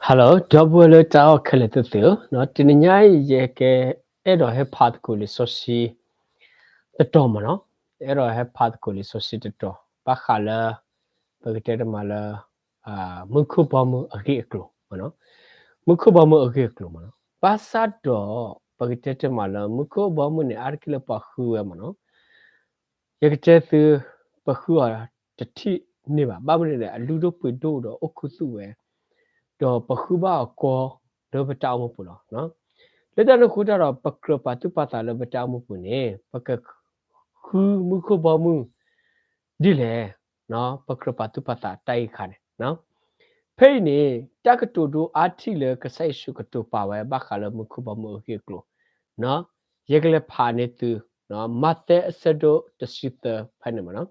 Hello ဒီပုၢ်ဝဲၢ်လၢတၢ်အဲၣ်ခဲလၢာ်သ့ၣ်ဧၢ, တနံၤညါအံၤ ယကအဲၣ်ဒိးဟဲဖးသကိးလံာ်စီဆှံတတီၤမ့ၢ်နီၤ, အဲၣ်ဒိးဟဲဖးသကိးလံာ်စီဆှံတတီၤ ဘၣ်ဃးလၢ ပကတဲတမံၤလၢ မူခိၣ်ဘီမုၢ်အဂ့ၢ်အကျိၤ, မူခိၣ်ဘီမုၢ်အဂ့ၢ်အကျိၤမ့ၢ်နီၤ, ဘၣ်ဆၣ်ဒီး ပကတဲတမံၤလၢ မူခိၣ်ဘီမုၢ်န့ၣ် အါတက့ၢ်လၢပှၤဃုဝဲမ့ၢ်နီၤ, ယကတဲသု ပဃုအီၤတထံၣ်န့ၢ်ဘၣ်, ဘၣ်မနုၤလဲၣ် အလုၢ်ဒိၣ်ပှ့ၤဒိၣ်ဒီးအိၣ်ခူသူၣ်ဝဲ, ဒီးပဃုဘၣ်အီၤကီလၢပတၢ်အိၣ်မူပူၤလီၤ. လၢတၢ်န့ၣ်အဃိတၢ်ဒီး ပကြၢးပာ်သူၣ်ပာ်သးလၢပတၢ်အိၣ်မူပူၤန့ၣ် ပကဃုမူခိၣ်ဘီမုၢ် ဒ်လဲၣ်, ပကြၢးပာ်သူၣ်ပာ်သးတၢ်အံၤအခါန့ၣ်, ဖဲအံၤန့ၣ် တၢ်ကတိၤဒိအါထံၣ်လၢကစၢ်ယ့ၣ်ၡူးကတိၤပာ်ဝဲဘၣ်ဃးလၢမူခိၣ်ဘီမုၢ်အဂ့ၢ်အကျိၤ, ယကလဲၤဖးန့ၢ်သု မးသဲအဆၢဒိၣ်တဆံသၢဖဲန့ၣ်မ့ၢ်နီၤ,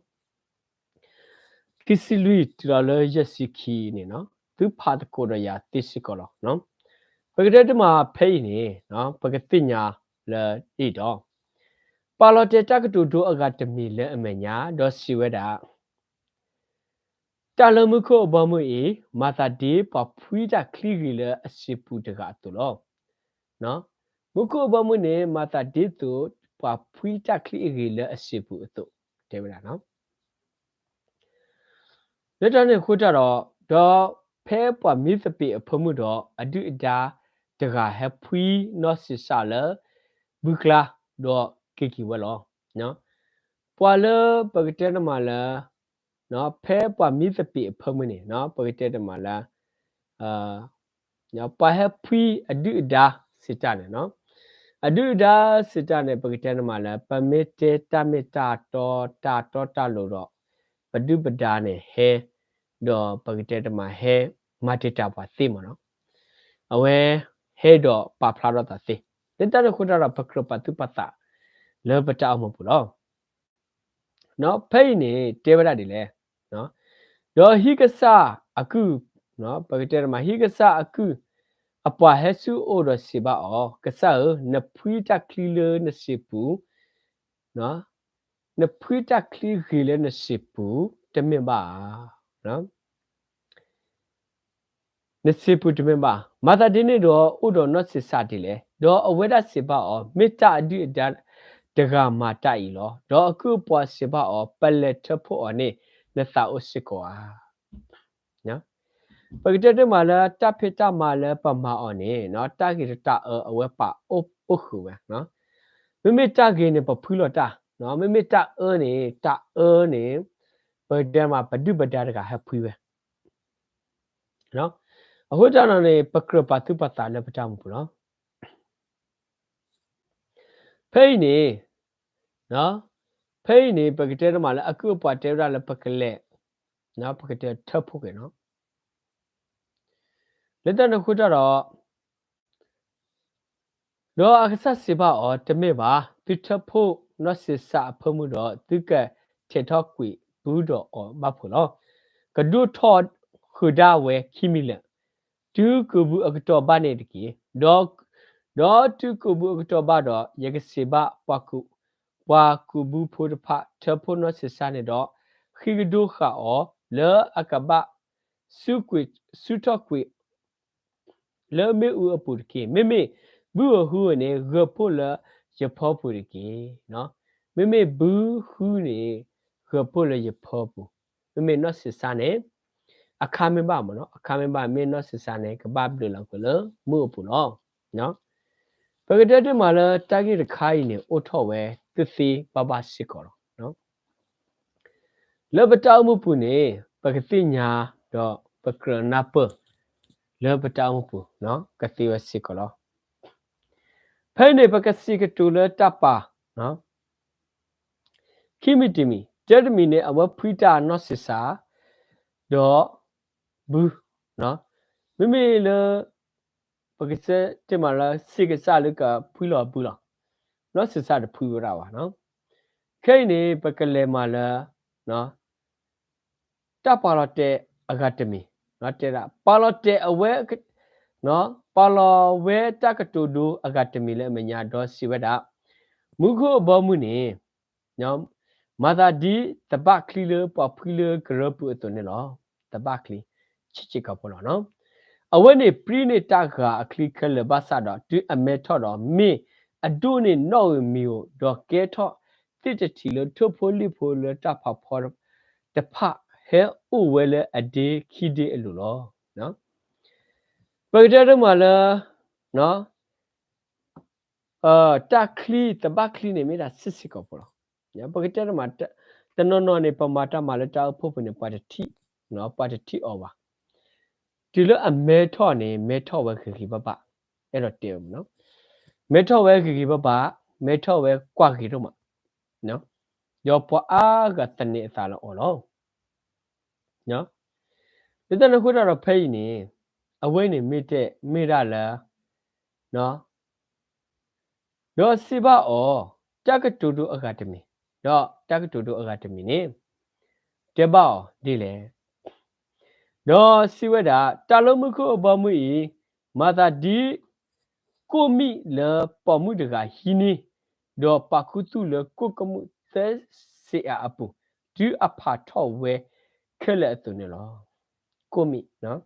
ခံဆံလွံၢ်တုၤလီၤလၢယဲၢ်ဆံခံန့ၣ်နီၤ, သုဖးသကိးဒီးယၤသ့စ့ၢ်ကီးလီၤ. ပကတဲတမံၤဖဲအံၤန့ၣ် ပကသ့ၣ်ညါလၢအံၤဒီး ပာ်လီၤတဲာ်တၢ်ကတိၤဒိအဂၤတမံၤလၢအမဲာ်ညါ ဒီးစံးဝဲဒၣ်, တၢ်လၢမူခိၣ်အဘီမုၢ်အံၤ မၤသးဒ်ပှၤဖှံတၢ်ချံဂ့ၤလၢအစံာ်ပူၤတဂၤအသိးလီၤ. မူခိၣ်အဘီမုၢ်န့ၣ် မၤသးဒ်သိးပှၤဖှံတၢ်ချံအဂ့ၤလၢအစံာ်ပူၤအသိး တဲဝဲဒၣ် လၢတၢ်န့ၣ်အဃိတၢ်ဒီး, ဒီးဖဲပှၤမံသပ့ၤအဖၢမုၢ်ဒီး အဒုၣ်အဒါတဂၤဟဲဖှံနီၢ်ဆံးစၢ်လၢ ဘုကျါဒီးက့ၤက့ၤဝဲလီၤ. ပှၤလၢပကတဲတမံၤလၢ ဖဲပှၤမံသပ့ၤအဖၢမုၢ်န့ၣ် ပကတဲတမံၤလၢ ပှၤဟဲဖှံအဒုၣ်အဒါစံးတၢ်န့ၣ်, အဒုၣ်အဒါစံးတၢ်န့ၣ် ပကတဲတမံၤလၢ ပမ့ၢ်တဲတၢ်မ့ၢ်တၢ်တီတၢ်တီတၢ်လိၤဒီး ပဒုၣ်ပဒါန့ၣ်ဟဲ, ဒီးပကတဲတမံၤဟဲမၤတံာ်တာ်ပှၤသ့မ့ၢ်နီၤ, အဝဲဟဲဒီးပာ်ဖျါထီၣ်သးသ့, လၢတၢ်န့ၣ်အဃိတၢ်ဒီး ပကြၢးပာ်သူၣ်ပာ်သးလၢပတၢ်အိၣ်မူပူၤလီၤ. ဖဲအံၤန့ၣ် တဲဝဲဒၣ်ဒ်လဲၣ်, ဒီးဟံၣ်ကစၢ်အကုၢ်, ပကတဲတမံၤ ဟံၣ်ကစၢ်အကုၢ် အပှၤဟဲဆူအအိၣ်ဒီးစံးဘၣ်အီၤ, ကစၢ်ဧၢ, နဖှံတၢ်ချံလၢနစံာ်ပူၤ, နဖှံတၢ်ချံဂ့ၤလၢနစံာ်ပူၤ တမ့ၢ်ဘၣ်ဧါ. နစံာ်ပူၤတမ့ၢ်ဘၣ်, မၤသးဒ်န့ၣ်ဒီး အိၣ်ဒီးနီၢ်ဆံးစၢ်ဒ်လဲၣ်. ဒီးအဝဲဒၣ်စံးဘၣ်အီၤ, မ့ၢ်တၢ်အဒုၣ်အဒါတဂၤမၤတၢ်အံၤလီၤ. ဒီးအကုၢ်အပှၤစံးဘၣ်အီၤ, ပလဲၤထၢဖှိၣ်အီၤန့ၣ် နသးအိၣ်စ့ၢ်ကီးဧါ. ပကတဲတမံၤလၢ တၢ်ဖံးတၢ်မၤလၢပမၤအီၤန့ၣ် တၢ်ဂ့ၤတၢ်အၢအဝဲပာ်အိၣ်ဃုာ်ဝဲ, မ့မ့ၢ်တၢ်ဂ့ၤန့ၣ် ပဖှံလီၤတၢ်, မ့မ့ၢ်တၢ်အၢန့ၣ် တၢ်အၢန့ၣ် ပကတဲမး ပဒုၣ်ပဒါတဂၤဟဲဖှံဝဲ အဃိတၢ်ဒီးန့ၣ် ပကြၢးပာ်သူၣ်ပာ်သးလၢပတၢ်အိၣ်မူပူၤလီၤ. ဖဲအံၤန့ၣ်, ဖဲအံၤန့ၣ် ပကတဲတမံၤလၢအကုၢ်အပှၤတဲဝဲဒၣ်လၢပကလဲၤ, ပကတဲထၢဖှိၣ်က့ၤနီၤ, လၢတၢ်န့ၣ်အဃိတၢ်ဒီး ဒီးအကစၢ်စံးဘၣ်အီၤ, တမ့ၢ်ဘၣ်, သုထၢဖှိၣ်နီၢ်ဆံးစၢ်အဖၢမုၢ်ဒီး သုကထဲးထီၣ်ကွံာ်ဘုဒီးအီၤဘၣ်ဖှိၣ်လီၤ. ကဒိၣ်ထီၣ်ဃုာ်ဒၣ်ဝဲခံမံၤလၢာ်, တုၤကိာ်ဘုအကတီၢ်ဘၣ်န့ၣ်တက့ၢ်. ဒီးတုၤကိာ်ဘုအကတီၢ်ဘၣ်ဒီး ယကစံးဘၣ်ပှၤကူး, ပှၤကူးဘုဖိတဖၣ်, ထၢဖှိၣ်နီၢ်ဆံးစၢ်န့ၣ်ဒီး ဃံးကဒိဃာ်အီၤ လၢအကဘၣ် ဆူၣ်ကွံာ်, ဆူၣ်ထီၣ်ကွံာ် လၢမ့ၣ်အူအပူၤတက့ၢ်. မ့မ့ၢ်ဘုဧိၤဟုဧိၤန့ၣ် ဂၢၢ်ဖှိၣ်လၢယဖီပူၤတက့ၢ်. မ့မ့ၢ်ဘုဟုန့ၣ် ဂၢၢ်ဖှိၣ်လၢယဖီပူၤ, မ့မ့ၢ်နီၢ်ဆံးစၢ်န့ၣ် အခါမ့ၢ်ဘၣ်မ့ၢ်နီၤ, အခါမ့ၢ်ဘၣ် မ့ၢ်နီၢ်ဆံးစၢ်န့ၣ် ကဘၣ်ဘျုးလီၤကွံာ်လၢမုၢ်အပူၤလီၤ. ပကတဲတမံၤလၢတၢ်ဂ့ၢ်တခါအံၤန့ၣ် အိၣ်ထီၣ်ဝဲသ့သ့ဘၣ်ဘၣ်စ့ၢ်ကီးလီၤ. လၢပတၢ်အိၣ်မူပူၤန့ၣ် ပကသ့ၣ်ညါဒီးပကြၢးနၢ်ပၢၢ် လၢပတၢ်အိၣ်မူပူၤ ကသ့ဝဲစ့ၢ်ကီးလီၤ. ဖဲအံၤန့ၣ် ပကစံးကတိၤလၢတၢ်ပာ် ခံမံၤတမံၤ, တၢတမံၤန့ၣ် အဝဲဖှံတၢ်နီၢ်ဆံးစၢ် ဒီးဘု, မ့မ့ၢ်လၢ ပကတဲမးလၢ ဆံးကစၢ်လၢကဖှံလီၤဘုလီၤ. နီၢ်ဆံးစၢ်တဖှံဝဲဒၣ်ဘၣ်. ခဲအံၤန့ၣ် ပကလဲၤမးလၢ တၢ်ပာ်လီၤတဲာ်အဂၤတမံၤ, တဲဒၣ် ပာ်လီၤတဲာ်အဝဲ, ပာ်လီၤဝဲတၢ်ကတိၤဒိအဂၤတမံၤလၢအမဲာ်ညါ ဒီးစံးဝဲဒၣ်, မူခိၣ်အဘီအမုၢ်န့ၣ် မၤသးဒ်သဘၣ်ချံလၢပှၤဖှံလၢကရၢပူၤအသိးန့ၣ်လီၤ. သဘၣ်ချံ ဆံးဆံးကိာ်ဖိလီၤ. အဝဲန့ၣ်ပြံန့ၢ်တၢ်ဂၤအချံခဲလၢာ်ဘၣ်ဆၣ်ဒီး တုၤအမဲထီၣ်ဒီး မ့ၢ်အဒိၣ်န့ၢ်နီၣ်ဧိၤမံၤဧိၤ, ဒီးကဲထီၣ်သ့ၣ်တထံးလၢထိၣ်ဖိလံၣ်ဖိလၢတၢ်ဖးဖီတဖၣ် ဟဲအိၣ်ဝဲလၢအဒ့ခံဒ့အလိၤလီၤ. ပကတဲတမးလၢ တၢ်ချံသဘၣ်ချံန့ၣ် မ့ၢ်ဒၣ်ဆံးစ့ၢ်ကီးဖိလီၤ. ပကတဲတမး တနီၤနီၤန့ၣ် ပမၤတၢ်မၤလၢတၢ်အိၣ်ဖှိၣ်ပူၤန့ၣ် ပှၤတထံၣ်, ပှၤတထံၣ်အီၤဘၣ်. တုၤလၢအမဲထီၣ်န့ၣ် မဲထီၣ်ဝဲဂ့ၤဂ့ၤဘၣ်ဘၣ်, အဲၣ်ဒိးတဲဝဲမးနီၤ, မဲထီၣ်ဝဲဂ့ၤဂ့ၤဘၣ်ဘၣ်, မဲထီၣ်ဝဲကွၢ်ဂ့ၤဒိၣ်မး, ဒီးပှၤအါဂၤသန့ၤအသးလၢအီၤလီၤ. လၢတၢ်န့ၣ်အဃိတၢ်ဒီးဖဲအံၤန့ၣ် အဝဲန့ၣ်မ့ၢ်တဲ မ့ၢ်ဒၣ်လၢ ဒီးစံးဘၣ်အီၤ, တၢ်ကတိၤဒိအဂၤတမံၤ, ဒီးတၢ်ကတိၤဒိအဂၤတမံၤန့ၣ် တဲဘၣ်အီၤဒ်လဲၣ်. ဒီးစံးဝဲဒၣ်, တၢ်လၢမူခိၣ်အဘီအမုၢ်အံၤ, မၤသးဒ် ကိၣ်မံၣ်လၢပိာ်မုၣ်တဂၤဟံးန့ၢ်, ဒီးပာ်ခူသူၣ်လၢကိၣ်ကမူၣ်သၢစ့အၤအပူၤ, တုၤအဖးထီၣ်ဝဲခဲလၢာ်အသိးန့ၣ်လီၤ. ကိၣ်မံၣ်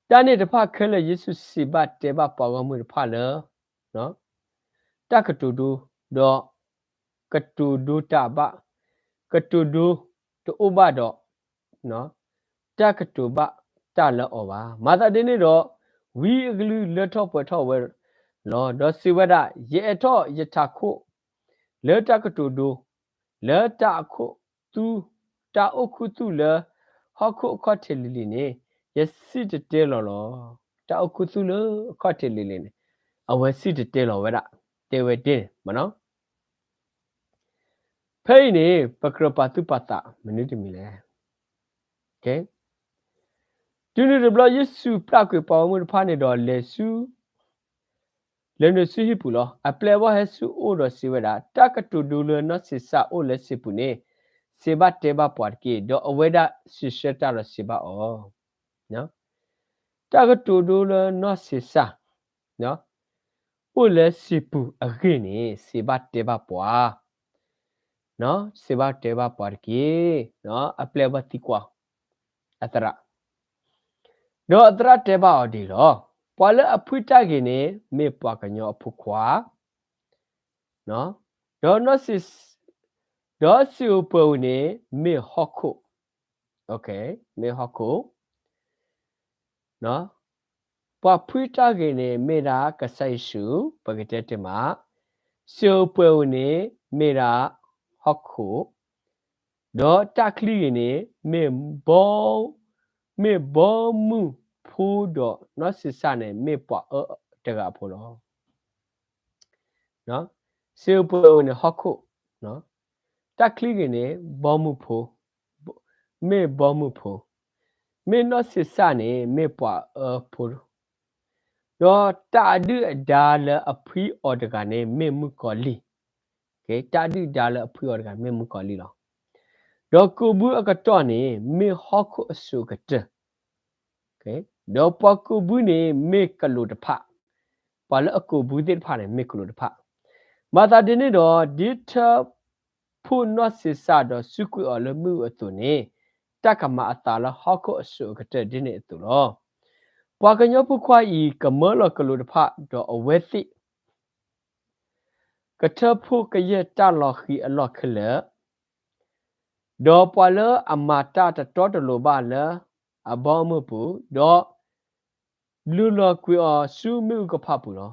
တၢ်န့ၣ်တဖၣ်ခဲလၢာ် ယ့ၣ်ၡူးစံးဘၣ်တဲဘၣ်ပှၤဂီၢ်မုၢ်တဖၣ်လၢ တၢ်ကတိၤဒိ, ဒီးကတိၤဒိတၢ်ဘၣ်, ကတိၤဒိတအိၣ်ဘၣ်ဒီး တၢ်ကတိၤဘၣ်တၢ်လၢအီၤဘၣ်. မၤသးဒ်န့ၣ်ဒီး ဝံအကလုၢ်လၢထီၣ်ပှဲၤထီၣ်ဝဲလီၤ. ဒီးစံးဝဲဒၣ်, ယအဲၣ်ထီၣ်ယထးခိၣ်လၢတၢ်ကတိၤဒိ, လၢတၢ်အိၣ်ခူသူၣ်, တၢ်အိၣ်ခူသူၣ်လၢဟီၣ်ခိၣ်အခီၣ်ထံးလံၤလံၤန့ၣ် ယစံၣ်တဲၤတဲလီၤလီၤ. တၢ်အိၣ်ခူသူၣ်လၢအခီၣ်ထံးလံၤလံၤန့ၣ် အဝဲစံၣ်တဲၤတဲလီၤဝဲဒၣ်, တဲဝဲဒ်န့ၣ်မးနီၤ. ဖဲအံၤန့ၣ် ပကြၢးပာ်သူၣ်ပာ်သးမနုၤတမံၤလဲၣ်. တုၤနုၤတဘျီ ယ့ၣ်ၡူးပျၢ်ကွံာ်ပှၤဂီၢ်မုၢ်တဖၣ်န့ၣ်ဒီး လဲၤဆူ လဲၤနုာ်ဆူဟံၣ်ပူၤလီၤ. အပျဲၢ်အဘီၣ်ဟဲဆူအအိၣ်ဒီးစံးဝဲဒၣ်, တၢ်ကတိၤဒိလၢနီၢ်ဆံးစၢ်အိၣ်လၢစံာ်ပူၤန့ၣ် စံးဘၣ်တဲဘၣ်ပှၤတက့ၢ်. ဒီးအဝဲဒၣ်စံးဆၢတၢ်ဒီးစံးဘၣ်အီၤ, တၢ်ကတိၤဒိလၢနီၢ်ဆံးစၢ် အိၣ်လၢစံာ်ပူၤအဂ့ၢ်န့ၣ် စံးဘၣ်တဲဘၣ်ပှၤ, စံးဘၣ်တဲဘၣ်ပှၤတက့ၢ်. အပျဲၢ်အဘီၣ်သံကွၢ်အသရၣ်, ဒီးအသရၣ်တဲဘၣ်အီၤဒ်အံၤလီၤ. ပှၤလၢအဖှံတၢ်ဂ့ၤန့ၣ် မ့ၢ်ပှၤကညီအဖိခွါ, ဒီး ဒီးစံာ်ဧိၤပှဲၤဧိၤန့ၣ် မ့ၢ်ဟီၣ်ခိၣ်, မ့ၢ်ဟီၣ်ခိၣ်, ပှၤဖှံတၢ်ဂ့ၤန့ၣ် မ့ၢ်ဒၣ်ကစၢ်ယ့ၣ်ၡူး, ပကတဲတမး, စံာ်ဧိၤပှဲၤဧိၤန့ၣ် မ့ၢ်ဒၣ်ဟီၣ်ခိၣ်, ဒီးတၢ်ချံဂ့ၤန့ၣ် မ့ၢ်ဘီ, မ့ၢ်ဘီမုၢ်ဖိဒီးနီၢ်ဆံးစၢ်န့ၣ် မ့ၢ်ပှၤအၢတဂၤအဖိလီၤ. စံာ်ဧိၤပှဲၤဧိၤန့ၣ်ဟီၣ်ခိၣ်, တၢ်ချံဂ့ၤန့ၣ် ဘီမုၢ်ဖိ, မ့ၢ်ဘီမုၢ်ဖိ, မ့ၢ်နီၢ်ဆံးစၢ်န့ၣ် မ့ၢ်ပှၤအၢဖိ, ဒီးတၢ်အဒုၣ်အဒါလၢအဖှံအီၤတဂၤန့ၣ် မ့ၢ်မုၣ်ကီၤလံၢ်, တၢ်အဒုၣ်အဒါလၢအဖှံအီၤတဂၤ မ့ၢ်မုၣ်ကီၤလံၢ်လီၤ. ဒီးကိာ်ဘုအကတီၢ်န့ၣ် မ့ၢ်ဟီၣ်ခိၣ်အစိၤအကတၢၢ်, ဒီးပှၤကိာ်ဘုန့ၣ် မ့ၢ်ကလူးတဖၣ်, ပှၤလၢအကိာ်ဘုသ့ၣ်တဖၣ်န့ၣ် မ့ၢ်ကလူးတဖၣ်. မၤသးဒ်န့ၣ်ဒီး ဒ်ထၢဖှိၣ်နီၢ်ဆံးစၢ်ဒီးစူးကွံာ်အီၤလၢမ့ၣ်အူအသိးန့ၣ်, တၢ်ကမၤအသးလၢဟီၣ်ခိၣ်အစိၤအကတၢၢ်ဒ်န့ၣ်အသိးလီၤ. ပှၤကညီဖိခွါအံၤ ကမၢလီၤကလူးတဖၣ် ဒီးအဝဲသ့ၣ် ကထၢဖှိၣ်ကယဲၢ်တၢ်လီၤဃံၤအလီၢ်ခဲလၢာ်, ဒီးပှၤလၢအမၤတၢ်တတီတလိၤဘၣ်လၢအဘီအမုၢ်ပူၤ, ဒီးဘျုးလီၤကွံာ်အီၤဆူမ့ၣ်အူကဖၣ်ပူၤလီၤ.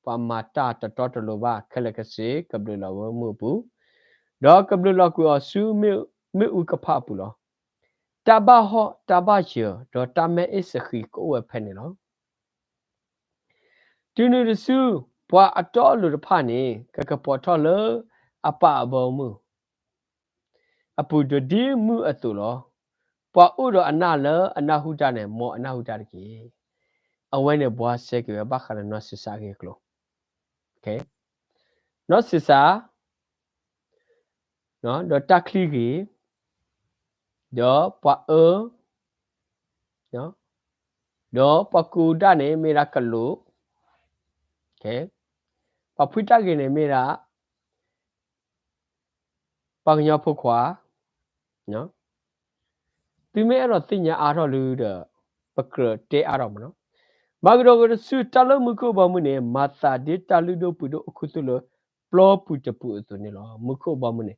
ပှၤမၤတၢ်တတီတလိၤဘၣ်ခဲလၢာ်ခဲဆ့ ကဘျုးလီၤဝဲမ့ၣ်အူပူၤ, ဒီးကဘျုးလီၤကွံာ်အီၤဆူမ့ၣ်အူကဖၣ်အပူၤလီၤ. တၢ်ဘၣ်ဟီၣ်တၢ်ဘၣ်ယၢၤ ဒီးတၢ်မဲအ့ၣ်စဃံးကအိၣ်ဝဲဖဲန့ၣ်လီၤ. တုၤနုၤတစု ပှၤအတီအလိၤတဖၣ်န့ၣ် ကကပီၤထီၣ်လၢအပၢ်အဘီအမုၢ်အပူၤ ဒီးဒ်မုၢ်အသိးလီၤ. ပှၤအိၣ်ဒီးအနၢ်လၢအနၢ်ဟူတၢ်န့ၣ် မ်အနၢ်ဟူတၢ်တက့ၢ်. အဝဲန့ၣ်ဘှါစဲက့ၤဝဲဘၣ်ဃးလၢနီၢ်ဆံးစၢ်အဂ့ၢ်အကျိၤ, နီၢ်ဆံးစၢ် ဒီးတၢ်ချံဂ့ၤ, ဒီးပှၤအၢ, ဒီးပှၤကူးတၢ်န့ၣ် မ့ၢ်ဒၣ်ကလူး, ပှၤဖှံတၢ်ဂ့ၤန့ၣ် မ့ၢ်ဒၣ် ပှၤကညီဖိခွါ, သုမ့ၢ်အဲၣ်ဒိးသ့ၣ်ညါအါထီၣ်လံဒီး ပကြၢးတဲအါထီၣ်မးနီၤ. မၤကဒီးကဒီးတစု တၢ်လၢမူခိၣ်ဘီမုၢ်န့ၣ် မၤသးဒ်တၢ်လုၢ်ဒိၣ်ပှ့ၤဒိၣ်အိၣ်ခူသူၣ်လၢပျီပူၤတပူၤအသိးန့ၣ်လီၤ. မူခိၣ်ဘီမုၢ်န့ၣ်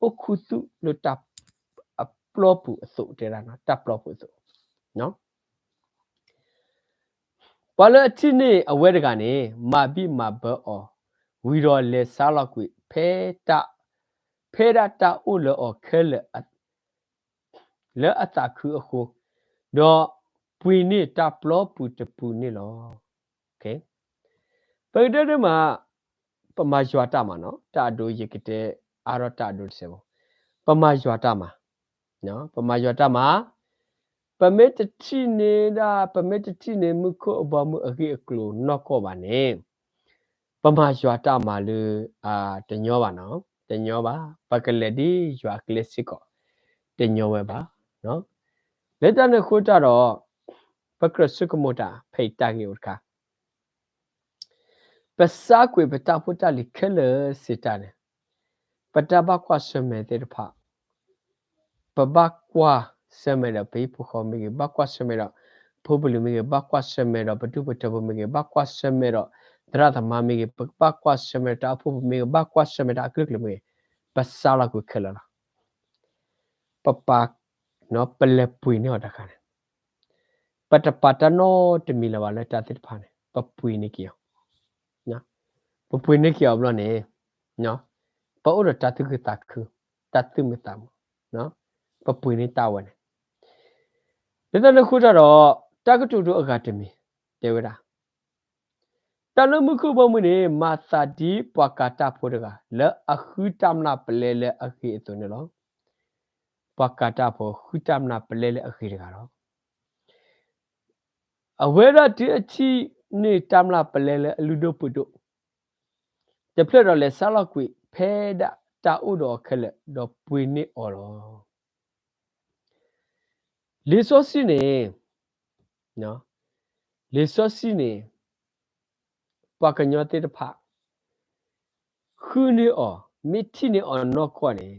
အိၣ်ခူသူၣ်လၢတၢ် အပျီပူၤအသိးတဲဒၣ်နီၤ, တၢ်ပျီပူၤအသိး ပှၤလၢအထံၣ်န့ၢ်အဝဲတဂၤန့ၣ် မၤဘံၣ်မၤဘၢအီၤ ဝံၤဒီးလဲၤဆါလီၤကွံာ် ဖဲတၢ် ဖဲဒၣ်တၢ်အိၣ်လၢအီၤခဲလၢာ် လၢအသးခုအဃိ, ဒီးပှ့ၤန့ၢ်တၢ်ပျီပူၤတပူၤန့ၣ်လီၤ. ပကတဲတမး ပမၤယွၤတၢ်မၤနီၤ, တၢ်အဒိယကတဲအါထီၣ်တၢ်အဒိတစဲးဖိ, ပမၤယွၤတၢ်မၤ, ပမၤယွၤတၢ်မၤ, ပမ့ၢ်တထံၣ်န့ၢ်ဒၣ် ပမ့ၢ်တထံၣ်န့ၢ်မူခိၣ်အဘီမုၢ်အဂ့ၢ်အကျိၤနီၢ်ကီၢ်ဘၣ်န့ၣ် ပမၤယွၤတၢ်မၤလၢ တညီဘၣ်နီၤ, တညီဘၣ်, ပကလဲၤဒ်ယွၤအကျဲစ့ၢ်ကီး တညီဝဲဘၣ်. လၢတၢ်န့ၣ်အဃိတၢ်ဒီး ပကြၢးဆိကမိၣ်တၢ် ဖဲအံၤတၢ်ဂ့ၢ်အိၣ်တခါ ပစါကွံာ်ပတၢ်ဖိတၢ်လံၤခဲလၢာ်စံးတၢ်န့ၣ် ပတၢ်ဘၣ်ကွၢ်ဆၢၣ်မဲာ်သ့ၣ်တဖၣ် ပဘၣ်ကွၢ်ဆၢၣ်မဲာ်ဒီးပဟံၣ်ဖိဃီဖိမ့ၢ်ဂ့ၤ, ဘၣ်ကွၢ်ဆၢၣ်မဲာ်ဒီးဖိပလံၤမ့ၢ်ဂ့ၤ, ဘၣ်ကွၢ်ဆၢၣ်မဲာ်ဒီးပဒူၣ်ဖိထၢဖိမ့ၢ်ဂ့ၤ, ဘၣ်ကွၢ်ဆၢၣ်မဲာ်ဒီးသရၣ်သမါမ့ၢ်ဂ့ၤ, ပဘၣ်ကွၢ်ဆၢၣ်မဲာ်ဒီးတၢ်အိၣ်ဖှိၣ်ပူၤမ့ၢ်ဂ့ၤ, ဘၣ်ကွၢ်ဆၢၣ်မဲာ်ဒီးအကလုာ်ကလုာ်မ့ၢ်ဂ့ၤ, ပစါလီၤကွံာ်ခဲလၢာ်လီၤ. ပပာ် ပလဲၤပှ့ၤန့ၢ်အီၤတခါန့ၣ် ပတပာ်တၢ်နီတမံၤလၢၤဘၣ်လၢတၢ်သ့ၣ်တဖၣ်န့ၣ် ပပှ့ၤန့ၢ်က့ၤအီၤ, ပပှ့ၤန့ၢ်က့ၤအီၤဘျီန့ၣ် ပအိၣ်ဒီးတၢ်သူၣ်ခုသးခု, တၢ်သူၣ်မုာ်သးမုာ်, ပပှ့ၤန့ၢ်တၢ်ဝဲန့ၣ်, လၢတၢ်န့ၣ်အဃိတၢ်ဒီး တၢ်ကတိၤဒိအဂၤတမံၤ တဲဝဲဒၣ် တၢ်လၢမူခိၣ်ဘီမုၢ်န့ၣ် မၤသးဒ်ပှၤကၤတၢ်ဖိတဂၤ လၢအဃုတၢ်မျၢ်ပလဲလၢအဂ့ၤအသိးန့ၣ်လီၤ. ပှၤကၤတၢ်ဖိဃုတၢ်မျၢ်ပလဲလၢအဂ့ၤတဂၤလီၤ. အဝဲဒၣ်တုၤအထံၣ်န့ၢ်တၢ်မျၢ်ပလဲလၢအလုၢ်ဒိၣ်ပှ့ၤဒိၣ် တဖျၢၣ်ဒီးလဲၤဆါလီၤကွံာ် ဖဲဒၣ်တၢ်အိၣ်ဒီးအီၤခဲလၢာ် ဒီးပှ့ၤန့ၢ်အီၤလီၤ. လံာ်စီဆှံန့ၣ် လံာ်စီဆှံန့ၣ် ပှၤကညီသ့ၣ်တဖၣ် ဃုန့ၢ်အီၤ မ့ၢ်ထံၣ်န့ၢ်အီၤနီၢ်ကီၢ်န့ၣ်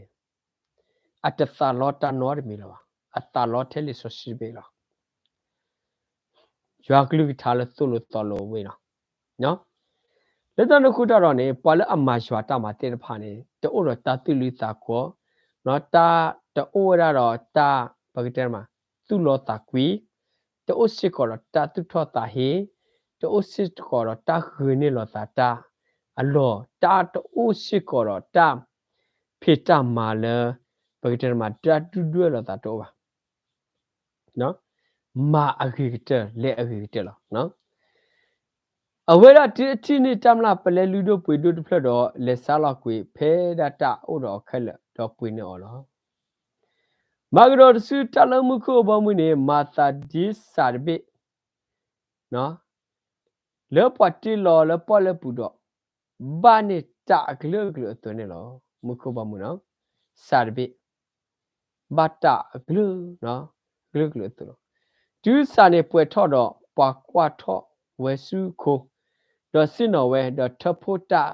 အတသးလီတၢ်နီတမံၤလၢၤဘၣ်. အသးလီထဲလံာ်စီဆှံတဘ့ၣ်လီၤ. ယွၤကလုၢ်ကထါလၢသိၣ်လိသီလိဝဲလီၤ. လၢတၢ်န့ၣ်အဃိတၢ်ဒီးန့ၣ် ပှၤလၢအမၤယွၤတၢ်မၤသ့ၣ်တဖၣ်န့ၣ် တအိၣ်ဒီးတၢ်သူၣ်လီသးကွီ, တၢ်တအိၣ်ဝဲဒၣ်ဒီးတၢ် ပကတဲမး သူၣ်လီသးကွံ, တအိၣ်စ့ၢ်ကီးဒီးတၢ်သူၣ်ထီၣ်သးဟ့, တအိၣ်စ့ၢ်ကီးဒီးတၢ်ဂုာ်န့ၢ်လိာ်သးတၢ်အလီၢ်, တၢ်တအိၣ်စ့ၢ်ကီးဒီးတၢ်ဖံးတၢ်မၤလၢ ပကတဲမး တၢ်ဒုၣ်ဒွဲၣ်လိာ်သးတအိၣ်ဘၣ်. မၤအဂ့ၤကတၢၢ် လဲၤအဂ့ၤကတၢၢ်လီၤ. အဝဲဒၣ်တုၤအထံၣ်န့ၢ်တၢ်မျၢ်ပလဲလုၢ်ဒိၣ်ပှ့ၤဒိၣ်တဖျၢၣ်ဒီး လဲၤဆါလီၤကွံာ် ဖဲဒၣ်တၢ်အိၣ်ဒီးအီၤခဲလၢာ် ဒီးပှ့ၤန့ၢ်အီၤလီၤ. မၤကဒီးတစု တၢ်လၢမူခိၣ်အဘီအမုၢ်န့ၣ် မၤသးဒ်စးတဘ့ၣ် လၢပှၤတ့လီၤလၢပီၣ်လဲၣ်ပူၤဒီး ဘၣ်န့ၢ်တၢ်အကလုာ်ကလုာ်အသိးန့ၣ်လီၤ. မူခိၣ်ဘီမုၢ်နီၤ, စးတဘ့ၣ် ဘၣ်တၢ်အကလုာ်, ကလုာ်ကလုာ်အသိးလီၤ. တုၤစးန့ၣ်ပှဲၤထီၣ်ဒီး ပှၤကွၢ်ထီၣ်ဝဲဆူခိ, ဒီးဆ့ၣ်နီၤဝဲ, ဒီးထၢဖှိၣ်တၢ်,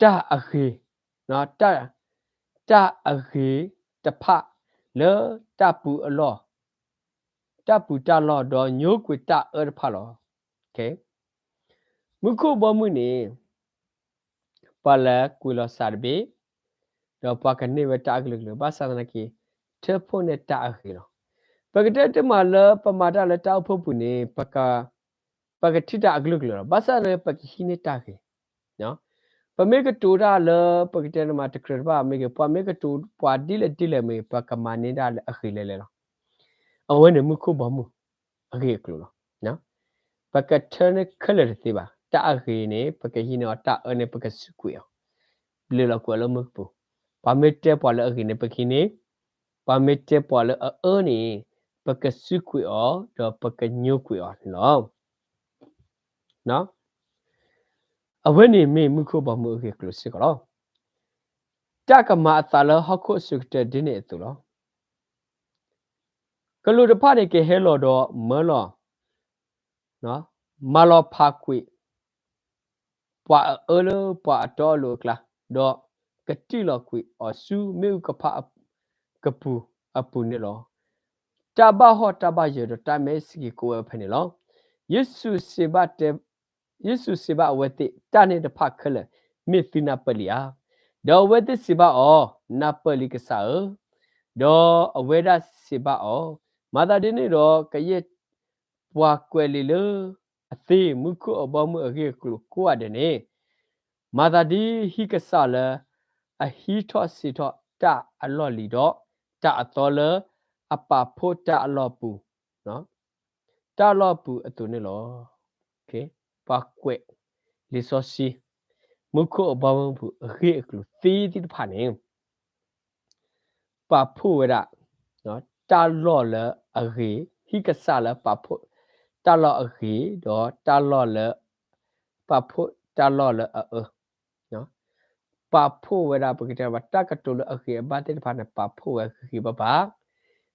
တၢ်အဂ့ၤ, တၢ်, တၢ်အဂ့ၤတဖၣ်လၢတၢ်ပူၤအလီၢ်, တၢ်ပူၤတၢ်လီၢ်, ဒီးညိကွံာ်တၢ်အၢတဖၣ်လီၤ. မူခိၣ်ဘီမုၢ်န့ၣ် ပှၤလဲၤကွံာ်လီၤစးတဘ့ၣ်, ဒီးပှၤကန့ၢ်ဝဲတၢ်အကလုာ်ကလုာ်, ဘၣ်ဆၣ်သနာ်က့ ထၢဖှိၣ်န့ၢ်တၢ်အဂ့ၤလီၤ. ပကတဲတမးလၢပမၤတၢ်လၢတၢ်အိၣ်ဖှိၣ်ပူၤန့ၣ် ပက, ပကထံၣ်တၢ်အကလုာ်ကလုာ်လီၤ. ဘၣ်ဆၣ်သနာ်က့ ပကဟံးန့ၢ်တၢ်ဂ့ၤ, ပမ့ၢ်ကတိၤတၢ်လၢ ပကတဲတမးတကြၢးတဘၣ်မ့ၢ်ဂ့ၤ, ပှၤမ့ၢ်ကတိၤပှၤဒ်လဲၣ်ဒ်လဲၣ်မ့ၢ်ဂ့ၤ, ပကမၤန့ၢ်ဒၣ်လၢအဂ့ၤလဲၣ်လဲၣ်လီၤ. အဝဲန့ၣ်မူခိၣ်ဘီမုၢ်အဂ့ၢ်အကျိၤလီၤ. ပကထၢန့ၢ်ခဲလၢာ်တသ့ဘၣ်. တၢ်အဂ့ၤန့ၣ် ပကဟံးန့ၢ်အီၤ, တၢ်အၢန့ၣ် ပကစူးကွံာ်အီၤ, ဘျၢလီၤကွံာ်အီၤလၢမူကပူၤ. ပှၤမ့ၢ်တဲပှၤလၢအဂ့ၤန့ၣ် ပကဟံးန့ၢ်, ပှၤမ့ၢ်တဲပှၤလၢအအၢန့ၣ် ပကစူးကွံာ်အီၤ, ဒီးပကညိကွံာ်အီၤန့ၣ်လီၤ. အဝဲန့ၣ်မ့ၢ်မူခိၣ်ဘီမုၢ်အဂ့ၢ်အကျိၤစ့ၢ်ကီးလီၤ. တၢ်ကမၤအသးလၢဟီၣ်ခိၣ်အစိၤကတၢၢ်ဒ်န့ၣ်အသိးလီၤ. ကလူးတဖၣ်န့ၣ်ကဟဲလီၤဒီးမၢလီၤ, မၤလီၤဖးကွံာ် ပှၤအအၢလၢပှၤအတီအလိၤအကျါ, ဒီးကတံၢ်လီၤကွံာ်အီၤဆူမ့ၣ်အူကဖၣ်ကပူၤအပူၤန့ၣ်လီၤ. တၢ်ဘၣ်ဟီၣ်တၢ်ဘၣ်ယၢၤဒီးတၢ်မဲစက့ၤကိးဝဲဖဲန့ၣ်လီၤ. ယ့ၣ်ၡူးစံးဘၣ်တဲ, ယ့ၣ်ၡူးစံးဘၣ်အဝဲသ့ၣ်, တၢ်န့ၣ်တဖၣ်ခဲလၢာ် မ့ၢ်သုနၢ်ပၢၢ်လံဧါ. ဒီးအဝဲသ့ၣ်စံးဘၣ်အီၤ, နၢ်ပၢၢ်လံကစၢ်ဧၢ. ဒီးအဝဲဒၣ်စံးဘၣ်အီၤ, မၤသးဒ်န့ၣ်ဒီး ကယဲၢ်ပှၤကွဲးလံာ်လၢအသ့ မူခိၣ်အဘီမုၢ်အဂ့ၢ်အကျိၤကိးဂၤဒဲးန့ၣ်, မၤသးဒ်ဟံၣ်ကစၢ်လၢအဟံးထီၣ်စံးထီၣ်တၢ်အလီၢ်လံၤဒီး တၢ်အသီလၢအပာ်ဖှိၣ်တၢ်အလီၢ်ပူၤ, တၢ်လီၢ်ပူၤအသိးန့ၣ်လီၤ. ပှၤကွဲးလံာ်စီဆှံ, မူခိၣ်အဘီမုၢ်ပူၤအဂ့ၢ်အကျိၤသ့သ့ၣ်တဖၣ်န့ၣ် ပာ်ဖှိၣ်ဝဲဒၣ် တၢ်လီၢ်လၢအဂ့ၤ, ဟံၣ်ကစၢ်လၢပာ်ဖှိၣ်တၢ်လီၢ်အဂ့ၤ, ဒီးတၢ်လီၢ်လၢ ပာ်ဖှိၣ်တၢ်လီၢ်လၢအအၢ, ပာ်ဖှိၣ်ဝဲဒၣ် ပကတဲဘၣ် တၢ်ကတိၤလၢအဂ့ၤအဘၣ်သ့ၣ်တဖၣ်န့ၣ် ပာ်ဖှိၣ်ဝဲဂ့ၤဂ့ၤဘၣ်ဘၣ်,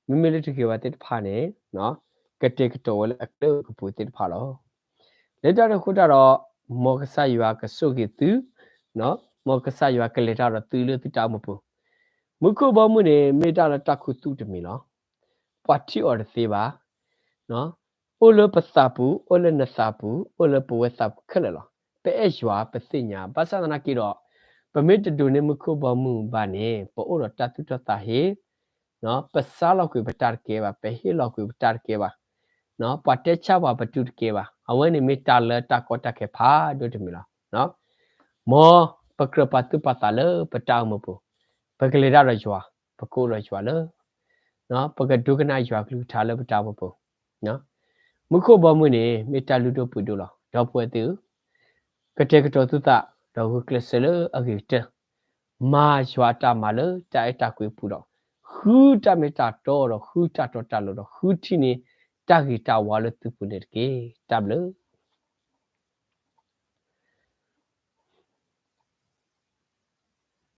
မ့မ့ၢ်လၢတဂ့ၤဘၣ်သ့ၣ်တဖၣ်န့ၣ် ကတဲာ်ကတီၤဝဲလၢအကျဲအကပူၤသ့ၣ်တဖၣ်လီၤ. လၢတၢ်န့ၣ်အဃိတၢ်ဒီး မ်ကစၢ်ယွၤကဆိၣ်ဂ့ၤသု, မ်ကစၢ်ယွၤကလဲၤတၢ်ဒီးသုလၢသုတၢ်အိၣ်မူပူၤ, မူခိၣ်ဘီမုၢ်န့ၣ် မ့ၢ်တၢ်လၢတၢ်ခူသူၣ်တမံၤလီၤ. ပှၤထံၣ်အီၤတသ့ဘၣ်, အိၣ်လၢပသးပူၤ, အိၣ်လၢနသးပူၤ, အိၣ်လၢပဝဲသးပူၤခဲလၢာ်လီၤ. ပအဲၣ်ယွၤပသ့ၣ်ညါ, ဘၣ်ဆၣ်သနာ်က့ဒီး ပမ့ၢ်တဒိးန့ၢ်မူခိၣ်ဘီမုၢ်ဘၣ်န့ၣ် ပအိၣ်ဒီးတၢ်သူၣ်ထီၣ်သးဟ့, ပစါလီၤကွံာ်ပတၢ်တကဲဘၣ်, ပဟ့ၣ်လီၤကွံာ်ပတၢ်တကဲဘၣ်, ပှၤတဲဆါပှၤပတုာ်တကဲဘၣ်, အဝဲန့ၣ်မ့ၢ်တၢ်လၢတၢ်ကီတၢ်ခဲဖးဒိၣ်တမံၤလီၤ. မ်ပကြၢးပာ်သူၣ်ပာ်သးလၢပတၢ်အိၣ်မူပူၤ, ပကလဲၤတၢ်ဒီးယွၤ, ပကအိၣ်ဒီးယွၤလၢ ပကဒိကနၣ်ယွၤကလုၢ်ကထါလၢပတၢ်အိၣ်မူပူၤ, မူခိၣ်ဘီမုၢ်န့ၣ် မ့ၢ်တၢ်လုၢ်ဒိၣ်ပှ့ၤဒိၣ်လီၤ. ဒီပုၢ်ဝဲၢ်သ့ၣ်ဧၢ, ကတဲာ်ကတီၤသုသး ဒီးဂုာ်ကျဲးစၢးလၢအဂ့ၤကတၢၢ်, မၤယွၤအတၢ်မၤလၢတၢ်အဲၣ်တၢ်ကွံအပူၤဒီး ဃုတၢ်မ့ၢ်တၢ်တီဒီးဃုတၢ်တီတၢ်လိၤဒီးဃုထံၣ်န့ၢ်တၢ်ဂ့ၤတၢ်ဝါလၢသုပူၤန့ၣ်တက့ၢ်. တၢ်ဘျုး